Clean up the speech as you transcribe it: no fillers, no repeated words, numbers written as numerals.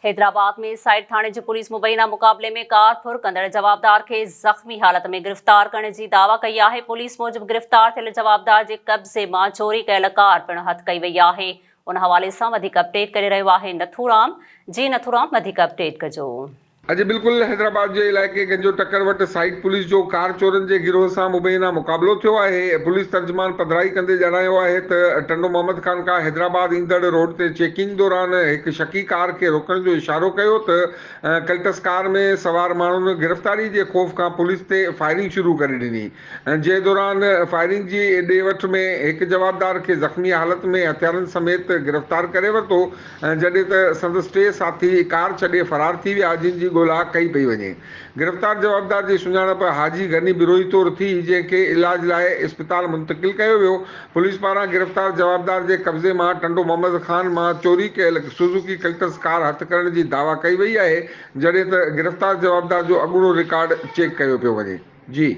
Hyderabad ۾ site ٿاڻي جي police مبينا مقابلي ۾ ڪار ڦر ڪندڙ جوابدار کي زخمي حالت ۾ گرفتار ڪرڻ جي دعويٰ ڪئي آهي. پوليس موجب گرفتار ٿيل جوابدار جي قبضي مان چوري ڪيل ڪار پڻ هٿ ڪئي وئي آهي. ان حوالي سان وڌيڪ اپڊيٽ ڪري رهيو آهي نٿورام. جي نٿورام وڌيڪ اپڊيٽ ڪجو. اڄ بلڪل حيدرآباد جي علائقي گنجو ٽڪر وٽ سائيٽ پوليس جو ڪار چورن جي گروهه سان مبينا مقابلو ٿيو آهي. پوليس ترجمان پڌرائي ڪندي ڄاڻايو آهي ته ٽنڊو محمد خان کان حيدرآباد ايندڙ روڊ تي چيڪنگ دوران هڪ شڪي ڪار کي روڪڻ جو اشارو ڪيو ته ڪلٽس ڪار ۾ سوار ماڻهن گرفتاري جي خوف کان پوليس تي فائرنگ شروع ڪري ڏني جنهن دوران فائرنگ جي ڏي وٺ ۾ هڪ جوابدار کي زخمي حالت ۾ هٿيارن سميت گرفتار ڪري ورتو. جڏهن ته سندس ٽي ساٿي ڪار ڇڏي فرار ٿي ويا، جن جي ڳولا ڪئي پئي وڃي. گرفتار جوابدار جي سڃاڻپ حاجي غني بروهي طور ٿي، جنهن کي علاج لاء اسپتال منتقل ڪيو ويو. پوليس پاران گرفتار جوابدار جي قبضي مان ٽنڊو محمد خان مان چوري ڪيل سوزوڪي ڪلٽس ڪار هٿ ڪرڻ جي دعويٰ ڪئي وئي آهي، جڏهن ته گرفتار جوابدار جو اڳوڻو رڪارڊ چيڪ ڪيو پيو وڃي. جي.